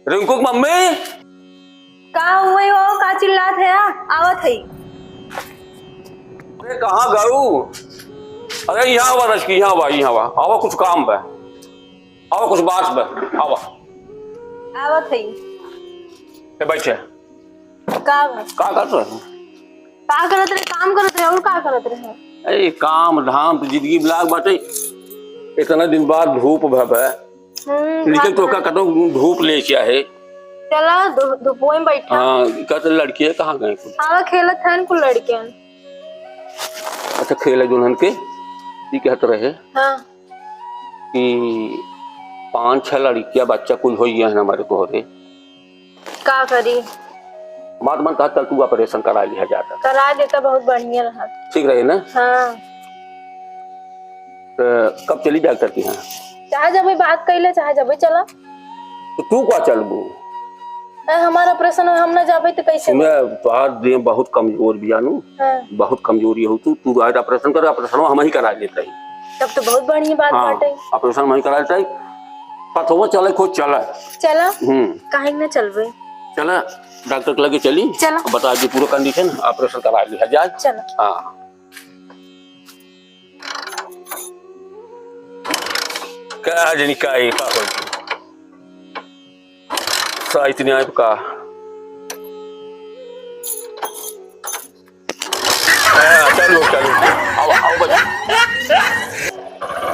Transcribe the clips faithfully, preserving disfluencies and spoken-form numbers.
रिंकू की मम्मी। का हुए हो, का चिल्लात है? आवत है। अरे, कहाँ गऊ? अरे, यहाँ आवा रजकी, यहाँ आवा, यहाँ आवा। आवा, कुछ काम बा। आवा, कुछ बात बा। आवा। आवत है। ए, बैठे। का बा? का करत रहे? का करत रहे? काम करत रहे, और का करत रहे? ए, काम धाम तो जिंदगी में लाग बाटे। इतना दिन बाद धूप भा बा। हम्म, निकल तो का कतौ धूप ले के आहे। चला, धू-, धूपवा में बैठा। हाँ, कहते लड़कियाँ कहाँ गए कुल? हाँ, खेलत हन कुल लड़कियन। अच्छा, खेले दुल्हन के, ई कहत रहे हाँ। कि पाँच छह लड़कियाँ बच्चा कुल होई गए हैं हमारे तोहरे। का करी? बात मन कहत, चल तू ऑपरेशन करा लिहा जाता। करा देता, बहुत बढ़िया रहा। ठीक रहे ना? हाँ। तो कब चली डॉक्टर के यहाँ? चाहे जब बात कैले, चाहे जब चला। तो तू का चलबू? अरे, हमार ऑपरेशन हो, हम ना जाबे तो कैसे होई? मैं तोहार देह बहुत कमजोर भी जानू। हाँ। बहुत कमजोरी हो तू, तू आज ऑपरेशन कर, ऑपरेशन हम ही करा लेते हैं। तब तो बहुत बढ़िया बात हाँ, बाटे। ऑपरेशन हम ही करा लेते हैं। पथवा चले, खुद चला। चला? हम्म। काहे ना चलबे? चला, डॉक्टर के लगे चली। चला। बता दी पूरा कंडीशन, ऑपरेशन करा लिहा जाए। चला। हाँ। का जनी का ये का होई? साइत न्याय का? हाँ, चलो, चलो। आओ, आओ, बैठो।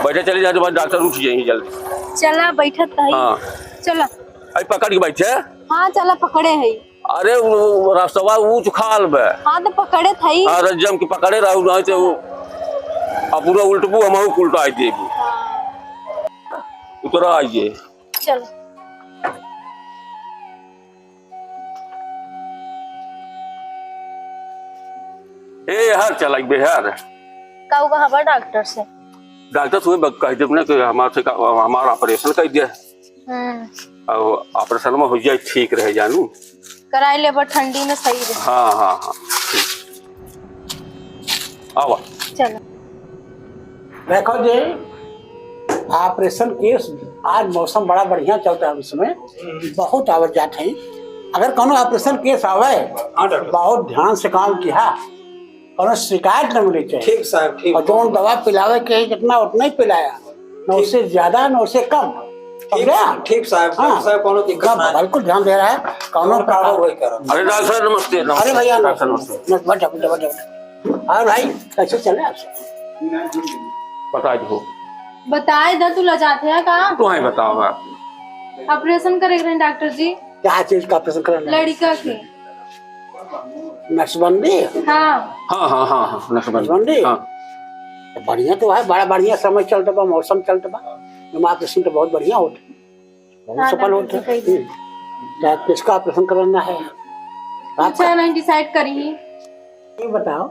बैठे चली जाए, तुम्हारे डॉक्टर उठ जाएंगे जल्दी। चला, बैठत है। हाँ। चला। आई पकड़ के बैठे। हाँ, चला, पकड़े है। अरे, वो, वो रास्ता ऊंच खाल बे। हाँ, तो पकड़े था ही। अरे, जम के पकड़े रहू, नहीं तो वो, अब पूरा उल्टबू, हम उल्टा आई देबू। हाँ। उतरा आइए। चल। ए, हर चला बेहर। का हुआ हवा डॉक्टर से? डॉक्टर से वही बक-, कह देब ना कि हमार से का, हमार ऑपरेशन कर दिया। हम्म। और ऑपरेशन में हो जाए, ठीक रहे जानू। कराई लेबा, ठंडी में सही रहे। हाँ, हाँ, हाँ, ठीक। आवा। चलो। देखो जी, ऑपरेशन केस, आज मौसम बड़ा बढ़िया चलता है, इसमें बहुत आवत जात है। अगर कोनो ऑपरेशन केस आवे, हाँ, डॉक्टर। बहुत ध्यान से काम किया, कोनो शिकायत न मिले चाहिए। ठीक साहब, ठीक। और जौन दवा पिलावे के है, जितना उतना ही पिलाया, न ठीक। उससे ज्यादा, न उससे कम। ठीक, समझा? ठीक साहब, हाँ। साहब, कोनो दिक्कत ना, ना है। बिल्कुल ध्यान दे रहा है, कोनो कोनो प्रकार प्रॉब्लम वही करो। अरे डॉक्टर साहब, नमस्ते, नमस्ते। अरे भैया, डॉक्टर साहब, नमस्ते। नमस्ते, बैठो, बैठो, बैठो। और भाई, कैसे चले आपसे? बताई दो। बताई दो, तू लजात है का? तू ही बताओ आप। ऑपरेशन करे के रहे डॉक्टर जी। क्या चीज का ऑपरेशन करना है? लड़का के। नसबंदी? हाँ। हाँ, हाँ, हाँ, हाँ, नसबंदी। नसबंदी? हाँ। तो बढ़िया तो है, बड़ा बढ़िया समय चलत बा, मौसम चलत बा। हमार ऑपरेशन तो बहुत बढ़िया होत है, बहुत हाँ, सफल डॉक्टर होत है। जी, कही। हम्म। तो किसका ऑपरेशन कराना है? अच्छा, आपका? नहीं डिसाइड करी। ये बताओ,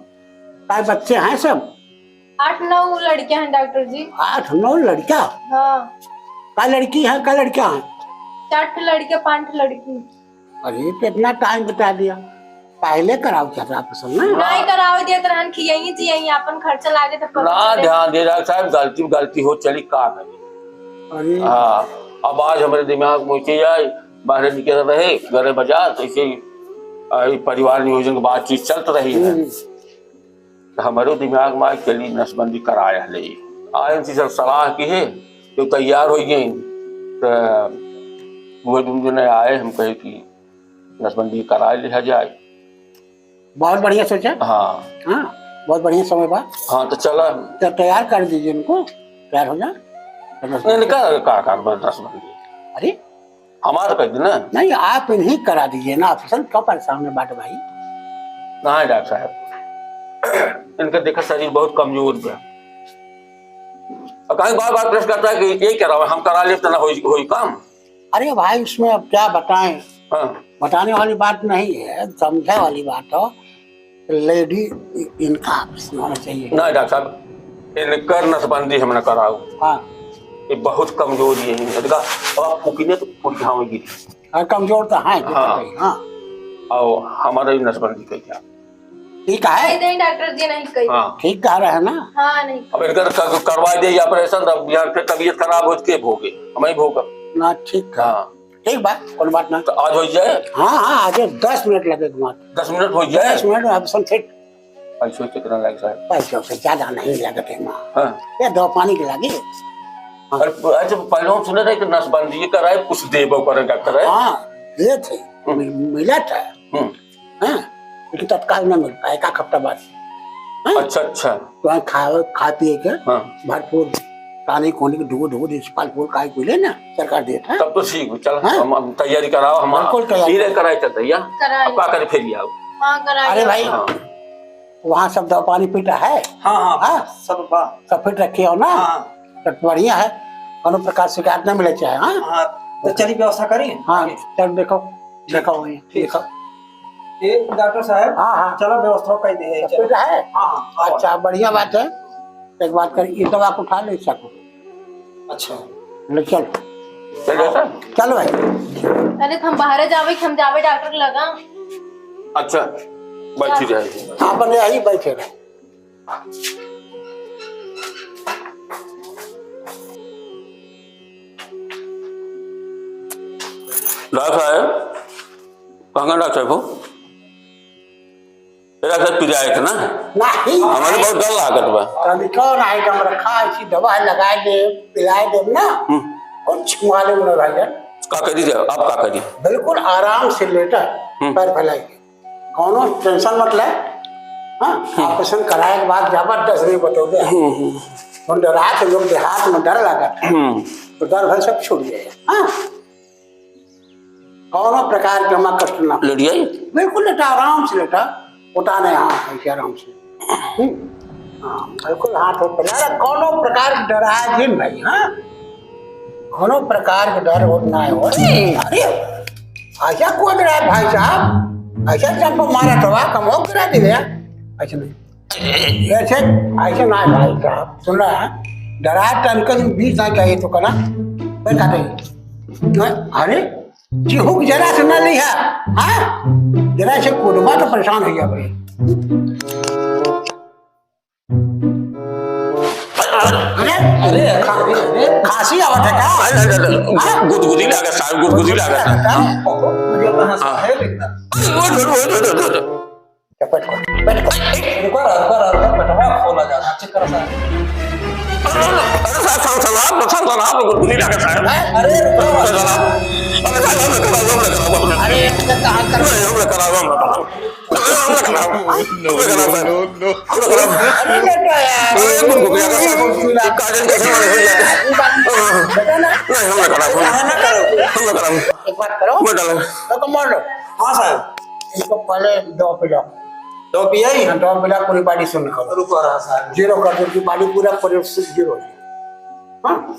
काय बच्चे हैं सब? आठ नौ लड़कियां हैं डॉक्टर जी। आठ नौ लड़का? हाँ। का लड़की है, का लड़का है? चार ठो लड़के, पांच ठो लड़की। अरे, तो इतना टाइम बता दिया, पहले कराओ चाहता ऑपरेशन ना? नहीं करावे देत रहन, खियाई जियाई, अपन खर्चा लागे तो पता ना चले। ध्यान दे डॉक्टर साहब, गलती गलती हो चली का करे। अरे। हाँ, अब आज हमारे दिमाग में उठे जाए, बाहर निकल रहे, घरे बाजार, तो ऐसे ही, आ, ये परिवार नियोजन की बातचीत चलत रही है। हम्म। तो हमारे दिमाग में आए, चली नसबंदी कराया ले। आए उनसे सब सलाह की है, तो तैयार हो गए। तो वो दोनों जने आए, हम कहे कि नसबंदी करा लिया जाए। बहुत बढ़िया सोचा। हाँ। हाँ, बहुत बढ़िया समय बा। हाँ, तो चला। तो तैयार कर दीजिए उनको, तैयार हो जाए। नहीं, नहीं, का, का, का, बस नसबंदी। अरे? हमारा कर देना। नहीं, आप इन्हीं करा दीजिए ना, आप सब क्यों परेशान में बात भाई? नहीं डॉक्टर साहब, इनका देखा शरीर बहुत कमजोर बा। और कहीं बार बार प्रेस करता है कि यही कराओ, हम करा लेते ना होई, होई काम। अरे भाई, उसमें अब क्या बताएं? हाँ। बताने वाली बात नहीं है, समझे वाली बात हो। लेडी इनका ऑपरेशन होना चाहिए। नहीं डॉक्टर साहब, इनकर नसबंदी हम ना कराओ। हाँ। ये बहुत कमजोर ये है। देखा, अब आप फूकिने तो पूरी घाव गिरी। हाँ, कमजोर तो है, दिक्कत हाँ। है, हाँ। और हमारा भी नसबंदी कर दिया। ठीक है। नहीं, नहीं, डॉक्टर जी, नहीं कही। हाँ। ठीक कह रहे हैं ना? हाँ, नहीं। अब इनकर क-, करवा दे ऑपरेशन, तब यार फिर तबीयत खराब हो के भोगे, हम ही भोगब। ना, ठीक है। हाँ। ठीक बा, कौन बात ना। तो आज हो जाए? हाँ, हाँ, आज दस मिनट लगे तुम्हारे। दस मिनट हो जाए? दस मिनट में ऑपरेशन फिट। पैसों कितना लग जाए? पैसों से ज्यादा नहीं लगते माँ। हाँ। ये दवा पानी के लगे। हाँ। अरे, अच्छा, पहले हम सुने रहे कि नसबंदी कराए, कुछ देबो करे डॉक्टर है। हाँ, ये थे, हम्म। मिल-, मिला था। हम्म। हाँ, लेकिन तत्काल ना मिल पाए, एक हफ्ता बाद। हाँ? अच्छा, अच्छा। तो वहाँ खा, खा पिए के हाँ। भरपूर पानी कोने के दूध, दूध, इस फल फूल काई को ले ना, सरकार देत है। तब तो ठीक है, चल, हाँ? हम, हम तैयारी कराओ, हम बिल्कुल तैयारी। धीरे कराए चलते, या? कराए। अब का करे फिर आओ। हाँ, कराए। अरे भाई, हाँ। वहाँ सब दवा पानी फिट है? हाँ, हाँ, हाँ? सब बा। सब फिट रखे हो ना? हाँ। तो बढ़िया है, कोनो प्रकार शिकायत ना मिले चाहे, हाँ? हाँ, तो चलिए व्यवस्था करी। हाँ, चल देखो, देखो वहीं, ठीक। देखो। ए, डॉक्टर साहब, हाँ, हाँ। चलो व्यवस्था कर दे, सब चलो। फिट है? हाँ, हाँ, हाँ। अच्छा, बढ़िया बात है। एक बात कर, ये दवा को उठा ले, इसको। अच्छा। ले चल। चल, चल। चल भाई। अरे, हम बाहर जावे, हम जावे डॉक्टर लगा। अच्छा, बैठी रहे। अपन यही बैठे रहे। डॉक्टर साहब, कहाँ डॉक्टर साहब हो? ए डॉक्टर साहब, पिराए थे ना? नहीं। हमारे बहुत डर लागत बा। तनिको नहीं, हम रखा, ऐसी दवा लगाए दे, पिलाए दे ना। हम्म। कुछ मालूम नहीं भाई जान। का करी जाए, आप का करी? बिल्कुल आराम से लेटा, हम्म। पैर फैलाए के। कौनो टेंशन मत ले। हाँ, हम्म। ऑपरेशन कराए के बाद जबरदस्त नहीं बतौले। हम्म, हम्म। हम डरा के लोग देहात में डर लगा था। हम्म। तो डर भय सब छूट गए। हाँ। कौनो प्रकार के हमारा कष्ट ना हो। लेट जाई? बिल्कुल लेटा, आराम से लेटा। उठा नहीं, हाँ, ऐसे आराम से। हम्म। हाँ, बिल्कुल हाथ हो पहले। अरे, कौनो प्रकार के डरा जिन भाई, हाँ? कौनो प्रकार के डर हो ना हो। अरे, ऐसा कौन रहा है भाई साहब? ऐसा जंप मारा तो वाह, कम हो गिरा दे गया। ऐसे नहीं। ऐसे, ऐसे ना है भाई साहब। सुन रहा है? डरा तन का जो बीच ना चाहिए तो कना। मैं कहते हैं। अरे, चिहुक जरा से ना लिहा, हाँ? जरा से कुदबा तो परेशान हो गया भाई। अरे, अरे, अरे, अरे। खांसी आवत है का? अरे, अरे, अरे, हाँ? गुदगुदी लागत साहब, गुदगुदी लागत। हाँ। बहुत बढ़िया कहा साहब, एकदम। अरे, वो, वो, वो। चपट को, चपट को। रुको, रुको, रुको, पेटवा खोला जा रहा, चेक करो साहब। अरे, अरे, अरे, साहब, साहब, साहब, साहब, साहब, गुदगुदी लागत साहब। अरे, रुको। अरे, साहब, हम ना कराओ, हम ना कराओ, हम ना कराओ। अरे, एक तो कहाँ कर नहीं, हम ना कराओ, हम ना कराओ। No, no, no, no। अरे बेटा यार। अरे, गुदगुदी लागत साहब। काजल कैसे मारे हो जाते? बेटा ना। नहीं, हम ना कराओ, हम ना कराओ। हम ना कराओ। एक बात करो। मैं डाला। तो कम मार लो। हाँ साहब। इसको पहले दो पिला। दो पिया ही? हाँ, दो पिला, पूरी body सुन्न करो। रुको रहा साहब। Zero कर दो, body पूरा पूरे से zero हो जाए। हाँ?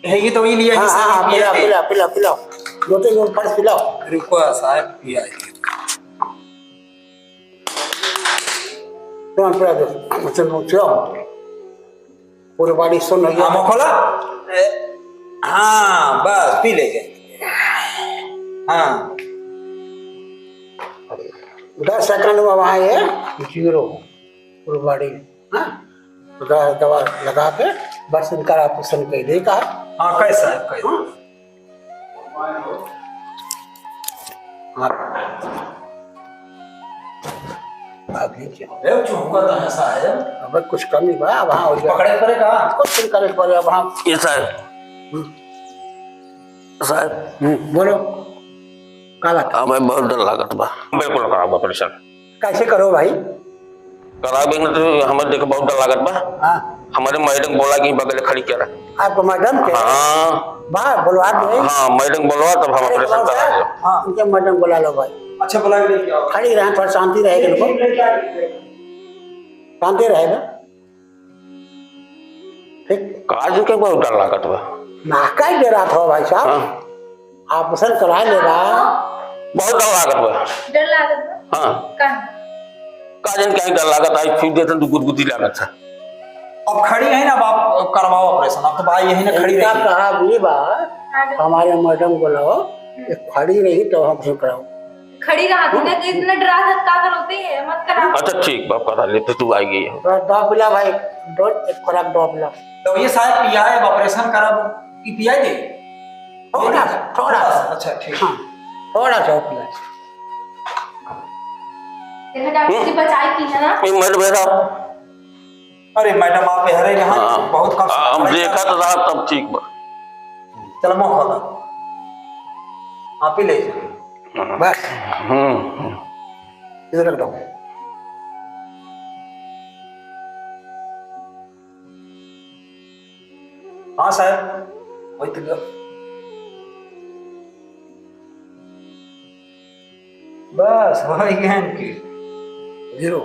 यही तो वही लिया हाँ, कि हाँ, साहब हाँ, पिया पिला, है। पिला, पिला, पिला। दो तीन लोग फर्स्ट पिलाओ। रुको रहा साहब, पिया है। तुम पिला दो। तुम पिलाओ। पूरी body सुन्न हो गया। हाँ, मुँह खोला। ए, हाँ, बस, पी ले गए। हाँ। दस सेकंड में वहाँ ये zero, पूरी body, हाँ? तो दवा, दवा लगा के बस इनका ऑपरेशन कर दे का। हाँ, कैसा है, कैसा? हाँ? हाँ। अभी क्या? ए, चुप कर रहा है साहब। अब कुछ कमी बा, अब हाँ हो जाए। पकड़े पड़े का? कुछ नहीं करे पड़े, अब हाँ। ये साहब। हम्म। साहब। हम्म, बोलो। का बात? हमें बहुत डर लागत बा। बिल्कुल कराओ ऑपरेशन। कैसे करो भाई? कराओ बिना तो हमें देख बहुत डर लागत बा। हाँ। हमारे मैडम बोला कि बगल खड़ी करा। आपको मैडम के? हाँ। बा, बुलवा दे। हाँ, मैडम बुलवा, तब हम अरे, ऑपरेशन बुलाओ करा साहब। दो। हाँ। उनके मैडम बुला लो भाई। अच्छा, बुला के लेके आओ। खड़ी रहे, थोड़ा शांति रहे इनको। शांति रहेगा। ठीक। काजू के बहुत डर लागत बा। ना, काहे डरात हो भाई साहब? हाँ। ऑपरेशन कराए लेबा। बहुत डर लागत बा। डर लागत बा? हाँ। का? का जन काहे डर लागत, आई फिर देतन तो गुदगुदी लागत है। अब खड़ी है ना, अब आप करवाओ ऑपरेशन, अब तो भाई यही ना खड़ी इनका रही। कहा भी बा, हाँ। हमारे मैडम बुलाओ, हम्म। ये खड़ी रही तो हम फिर कराओ। खड़ी रहा थी ना, तो इतना डरा था, का करोते हैं, मत करा। अच्छा ठीक बा, करा लेते, तू आई गई है। दो, दो पिला भाई, दो, एक खुराक दो पिला। तो ये साहब पिया है, अब ऑपरेशन करा, ये पिया दे। थोड़ा सा, थोड़ा सा। अच्छा, ठीक। हाँ, थोड़ा सा उपलब्ध। देखा डॉक्टर जी, बचाई की है ना? ये मत बेटा। अरे मैडम, आप यहाँ रहे, यहाँ हाँ, बहुत कम हम देखा तो रहा, तब ठीक बा। चलो, मुँह खोलो, आप ही ले जाओ। बस। हम्म, हम्म। इधर रख दो। हाँ साहब, वही तो। बस, वही गहन की। हीरो।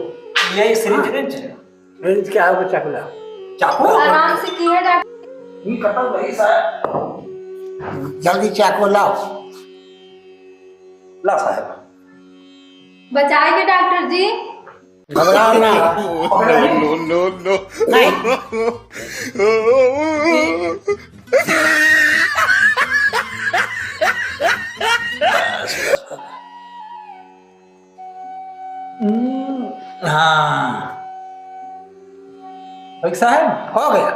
यही सिरिंज, हाँ। सिरिंज। सिरिंज क्या है, वो चाकू लाओ। चाकू? आराम से किए डॉक्टर। ये कटल रही साहब। जल्दी चाकू लाओ। ला साहब। बचाए के डॉक्टर जी। घबराओ ना। No, no, no। नहीं। हम्म, हाँ। भाई साहब, हो गया।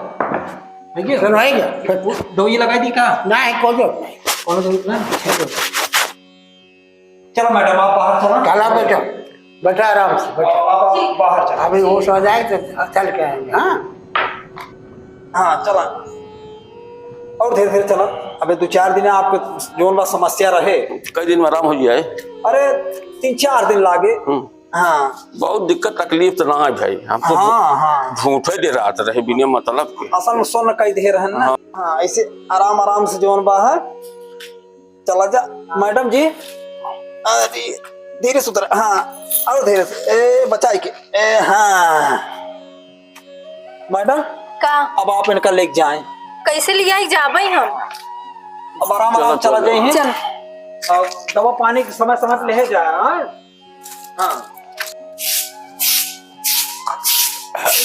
देखिए। सुनो, हो गया। दवाई लगा दी का? नहीं, कोई जरूरत नहीं। कौन जरूरत नहीं? चलो मैडम, आप बाहर चलो। चला बेटा, बेटा आराम से, बेटा। आप, आप बाहर चलो। अभी होश आ जाए तो चल के आएंगे, हाँ? हाँ, चला। और धीरे धीरे चला। अबे दो चार दिन आपके जौन बा समस्या रहे। कई दिन में आराम हो जाए? अरे, तीन चार दिन लागे। हम्म। हाँ। बहुत दिक्कत तकलीफ तो ना है भाई, हम तो हाँ, हाँ। झूठे डेरात रहे बिना मतलब के। असल में सोन कई दे रहन ना। हाँ। हाँ, ऐसे आराम आराम से जौन बा है। चला जा, मैडम जी। अरे, धीरे से उतर। हाँ, और धीरे से। ए, बचाई के। ए, हाँ। मैडम, का? अब आप इनका लेके जाएं। कैसे लिया ही जाबे हम? अब आराम, आराम चलो, चला चलो। जाए हैं। चलो। और दवा पानी के समय, समय पे ले जाए, हाँ? हाँ।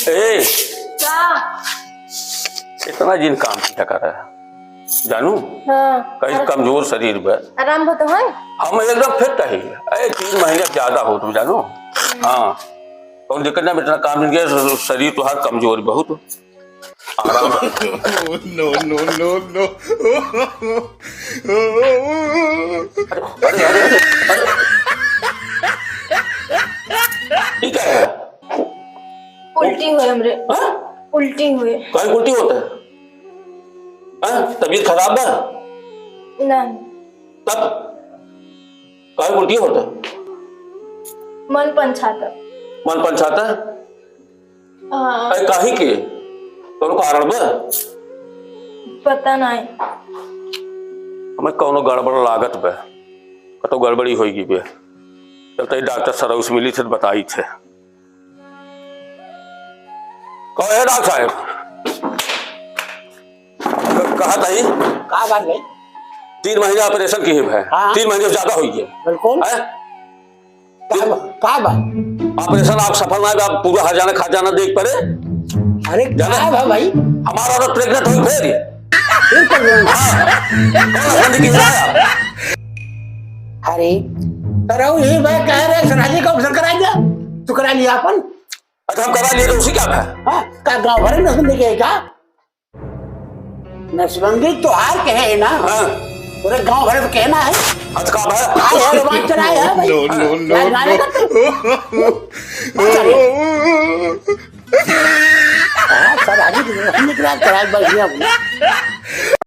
ए, का? इतना जिन काम किया कर रहा है, जानू? हाँ। कई आराम। कमजोर शरीर बा। आराम होत है? हम एकदम फिट है। ए, तीन महीने ज्यादा हो तुम, जानू? हाँ। और दिक्कत ना, इतना काम नहीं किया, शरीर तुहार कमजोर बहुत। आराम। No, no, no, no। अरे, अरे, अरे, अरे। ठीक है। उल्टी होए हमरे। हाँ? उल्टी होए। काहे उल्टी होता है? हाँ? तबीयत खराब है? नहीं। तब काहे उल्टी होता है? मन पंछाता। मन पंछाता है? हाँ। अरे, काहे के? कौनो कारण बा? पता नहीं। हमें कौनो गड़बड़ लागत बा। कतो गड़बड़ी होई गई बे। चलते ही डॉक्टर सरऊ से मिली थे तो बताई थे। कहो, ए डॉक्टर साहब। क-, कहा था ही? का बात भाई? तीन महीने ऑपरेशन की है। हाँ। तीन महीने से ज्यादा हो गए। बिल्कुल। हैं? का बा? का बा? ऑपरेशन आप सफल ना, आप पूरा हजाना खजाना देख पड़े। अरे, जाने? का बा भाई? हमारा औरत प्रेग्नेंट हुई फिर। फिर प्रेग्नेंट? हाँ। कौन हस्बैंड की है? अरे, तो रहो, यही मैं कह रहे, सराजी का ऑपरेशन करा दिया। तू करा लिया अपन। अच्छा, हम करा लिए तो उसी क्या था? हाँ, का गाँव भर में सुनने के क्या? नसबंदी तोहार कहे है ना? हाँ। पूरे गांव भर में कहना है। अच्छा, का भाई? हाँ, ये रोमांच चला है भाई। No, no, no, लाज मारे no। का तू? अच्छा, रे। हाँ, सर, आगे तो निकला, चला, बढ़िया।